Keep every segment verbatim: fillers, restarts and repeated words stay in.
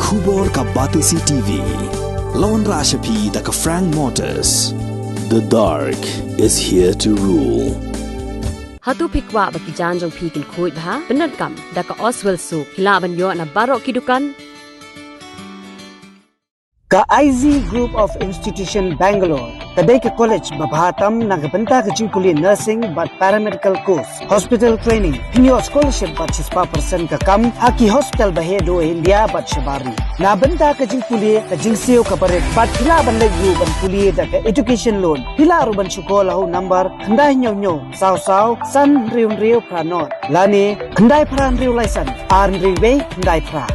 Khubor ka Batesi T V. La wanrah sha phi da ka Frank Motors. The dark is here to rule. Hato phi kwah ba ki jaiñ jong phi kin khuid bha? Pyndonkam da ka Oswell Soap. Phi lah ban ïoh na baroh ki dukan. Ka I Z Group of Institution Bangalore ka dei ka college ba bha tam na ka bynta ka jingpule nursing bad paramedical course, hospital training. Phin ïoh scholarship bad shispah percent ka kam ha ki hospital ba heh duh India bad shabar ri. Na bynta ka jingpule, ka jingsiew kaba rit bad phi lah ban leit ruh ban pule da ka education loan. Phi lah ruh ban shu call ha u number khyndai hynñiew hynñiew saw saw san hynriew hynriew phra nod lane khyndai phra hynriew lai san ar hynriew wei khyndai phra.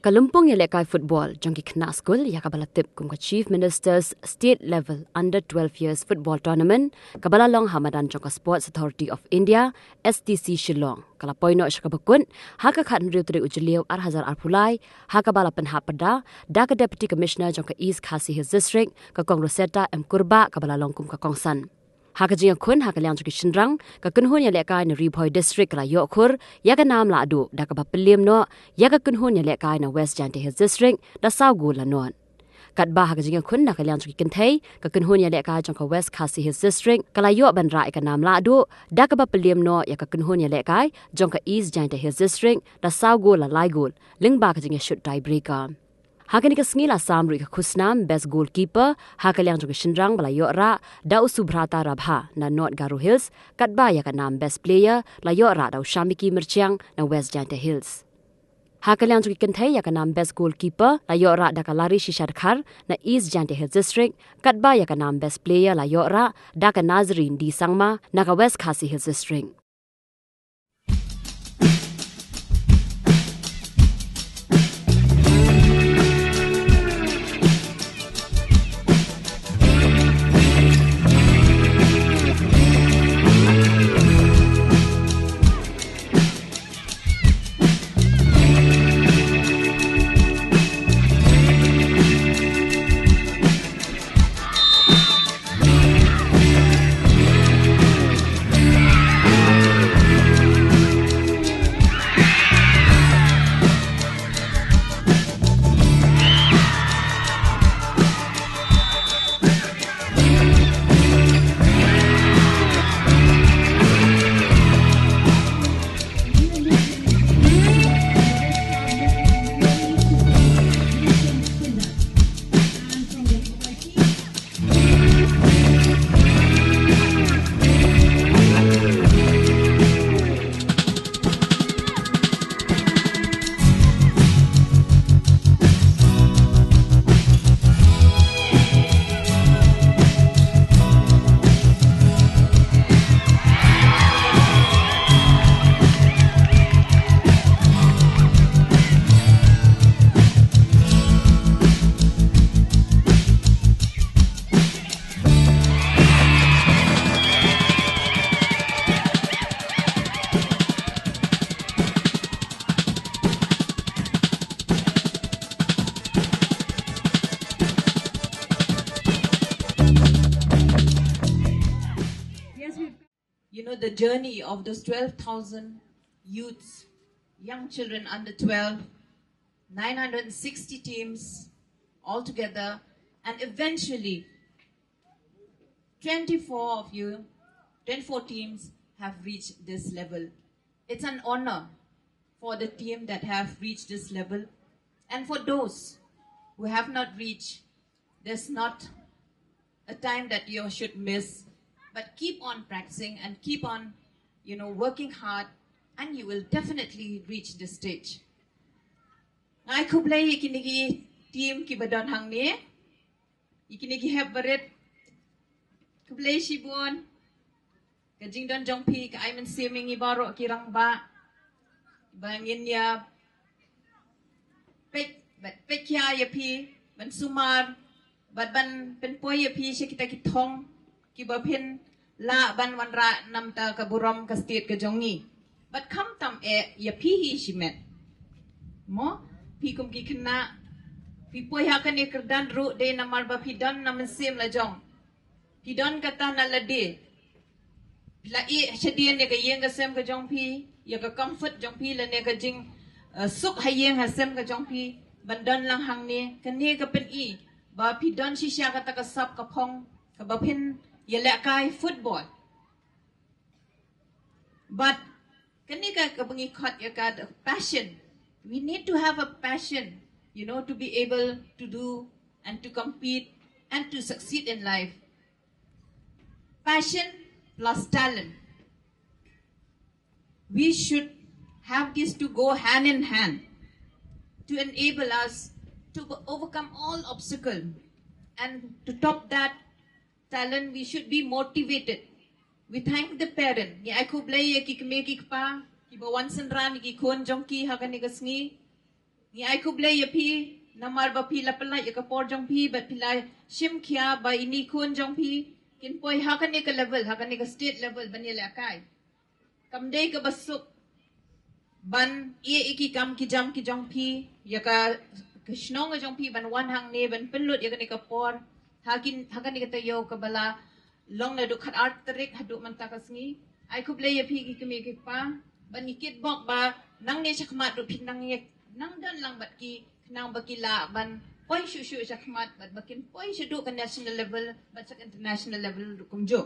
Ka lympung ïalehkai football jong ki khynnah skul, ïa kaba la tip kum ka Chief Minister's State Level Under twelve Years Football Tournament, kaba la long ha madan jong ka Sports Authority of India, S T C, Shillong, ka la poi noh sha kaba kut ha ka khathynriew tarik u Jylliew ar hajar arphew lai, ha kaba la pynhap pyrda da ka Deputy Commissioner jong ka East Khasi Hills District, ka Kong Rosetta M Kurbah, kaba la long kum ka kongsan. Ha ka jingïakhun ha ka liang jong ki shynrang, ka kynhun ïalehkai na Ri Bhoi District ka la ïoh khur ïa ka nam lahduh da kaba pynliem noh ïa ka kynhun ïalehkai na West Jaintia Hills District da saw gol la nod. Katba ha ka jingïakhun na ka liang jong ki kynthei, ka kynhun ïalehkai jong ka West Khasi Hills District ka la ïoh ban rah ïa ka nam lahduh da kaba pynliem noh ïa ka kynhun ïalehkai jong ka East Jaintia Hills District da saw gol la lai gol, lyngba ka jingïashut tiebreaker. Ha kane ka sngi la sam ruh ïa ka khusnam Best Goalkeeper ha ka liang jong ka shynrang, ba la ïoh rah da u Subhrata Rabha na North Garo Hills, katba ïa ka nam Best Player la ïoh rah da u Shamiki Myrchiang na West Jaintia Hills. Ha ka liang jong ki kynthei, ïa ka nam Best Goalkeeper la ïoh rah da ka Lari Shisha Dkhar na East Jaintia Hills District, katba ïa ka nam Best Player la ïoh rah da ka Nazreen D Sangma na ka West Khasi Hills District. You know, the journey of those twelve thousand youths, young children under twelve, nine hundred sixty teams altogether, and eventually twenty-four of you, twenty-four teams have reached this level. It's an honor for the team that have reached this level. And for those who have not reached, there's not a time that you should miss, but keep on practicing and keep on, you know, working hard, and you will definitely reach this stage. Nga ai khublei ïa kine ki team kiba don hangne, ïa kine ki hep barit. Khublei shibun. Ka jingdon jong phi ka ai mynsiem ïa ngi baroh ki rangbah ba ngin ïa peit, bad peit khia ïa phi, ban sumar, bad ban pynpoi ïa phi sha kita ki thong kiba phin lah ban wanrah namar ka burom ka state ka jong ngi. Bad khamtam eh ïa phi hi shimet. Mo, phi kum ki khynnah, phi poi ha kane ka kyrdan ruh dei namar ba phi don na mynsiem la jong. Phi don kata na lade. Phi la ïeh shadien ïa ka ïing ka sem ka jong phi. ïa ka comfort jong phi lane ka jing uh, suk ha ïing ha sem ka jong phi ban don lang hangne. Kane ka pyni ba phi don shisha kata ka sap ka phong kaba phin ïalehkai football. But kane ka kaba ngi khot ïa ka passion. We need to have a passion, you know, to be able to do and to compete and to succeed in life. Passion plus talent. We should have these to go hand in hand to enable us to overcome all obstacle, and to top that talent we should be motivated. We thank the parent. Ngi ai khublei ïa ki kmie ki kpa kiba wan synran ïa ki khun jong ki ha kane ka sngi. Ngi ai khublei ïa phi namar ba phi la pynlait ïa ka por jong phi bad phi la shim khia ba ine i khun jong phi kin poi ha kane ka level, ha kane ka state level ban ïalehkai. Kam dei kaba suk ban ïeh ïa ki kam ki jam ki jong phi, ïa ka shnong ka jong phi ban wan hangne ban pynlut ïa kane ka por ha kane ka taïew kaba la long naduh khatar tarik haduh mynta ka sngi. Ai khublei ïa phi ki kmie ki kpa, ban ïa kitbok ba nangne shakhmat ruh phi nang ïa nang don lang bad ki khnang ba ki lah ban poi shuh shuh shakhmat bad ba kin poi shaduh ka national level bad sha international level ruh kumjuh.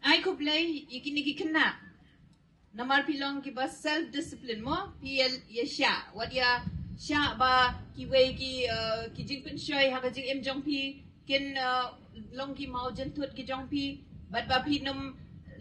Ai khublei ïa kine ki khynnah namar phi long kiba self discipline mo, phi ïa shah, wat ïa shah ba kiwei ki ki jingpynshoi ha ka jingim jong phi kin long ki mawjynthut ki jong phi, bad ba phin ym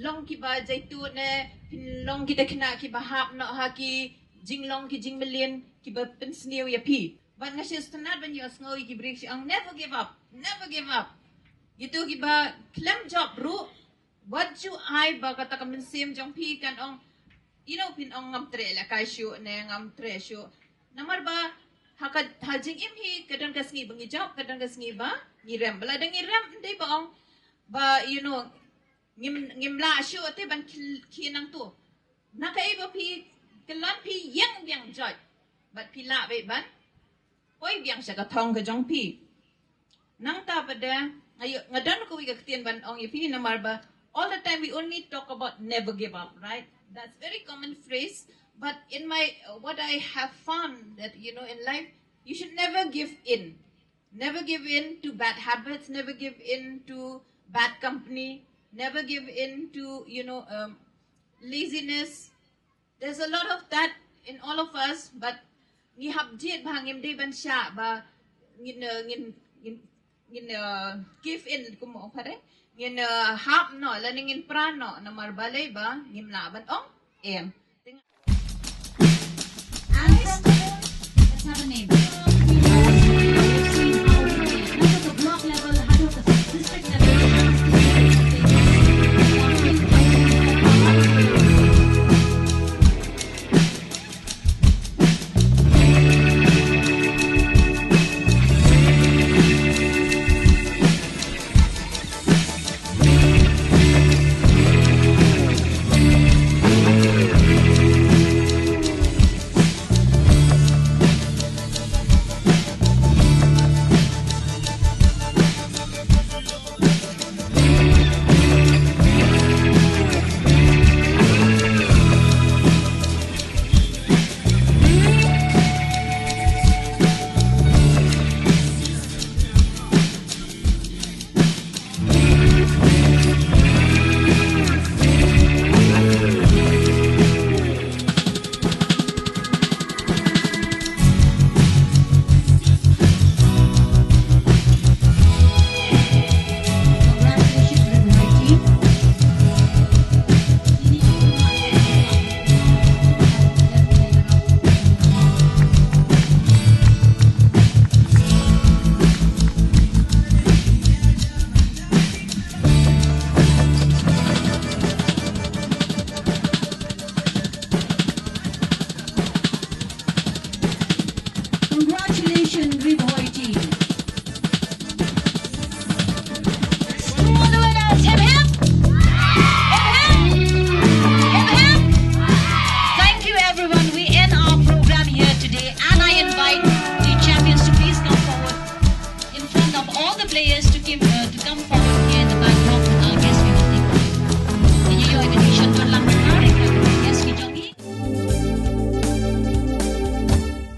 long kiba jaituh ne phin long kita khynnah kiba hap noh ha ki jinglong ki jingmlien kiba pynsniew ïa phi. Bad nga sngewtynnat ban ïohsngew ïa ki briew ki ong never give up, never give up. Ïa kito kiba khlem jop ruh, wat ju ai ba kata ka mynsiem jong phi kan ong, you know, phin ong ngam treh lehkai shuh ne ngam treh shuh. Namar ba ha ka ha jingim hi ka don ka sngi ba ngi jop, ka don ka sngi ba ngi rem. Ba lada ngi rem, ym dei ba ong ba, you know, ngim ngim lah shuh te ban khie nangto. Na kaei ba phi kyllon phi ïeng biang joit bad phi lah beit ban poi biang sha ka thong ka jong phi. Nangta pat de nga don kawei ka ktien ban ong ïa phi namar ba all the time we only talk about never give up, right? That's very common phrase, but in my what I have found that, you know, in life, you should never give in. Never give in to bad habits, never give in to bad company, never give in to, you know, um, laziness. There's a lot of that in all of us, but ngi hap jied ba ngim dei ban shah ba ngin ngin ngin ngin give in, kum ong pare, ngin hap noh lane ngin pra noh namar balei ba ngim lah ban ong em. Let's have a name.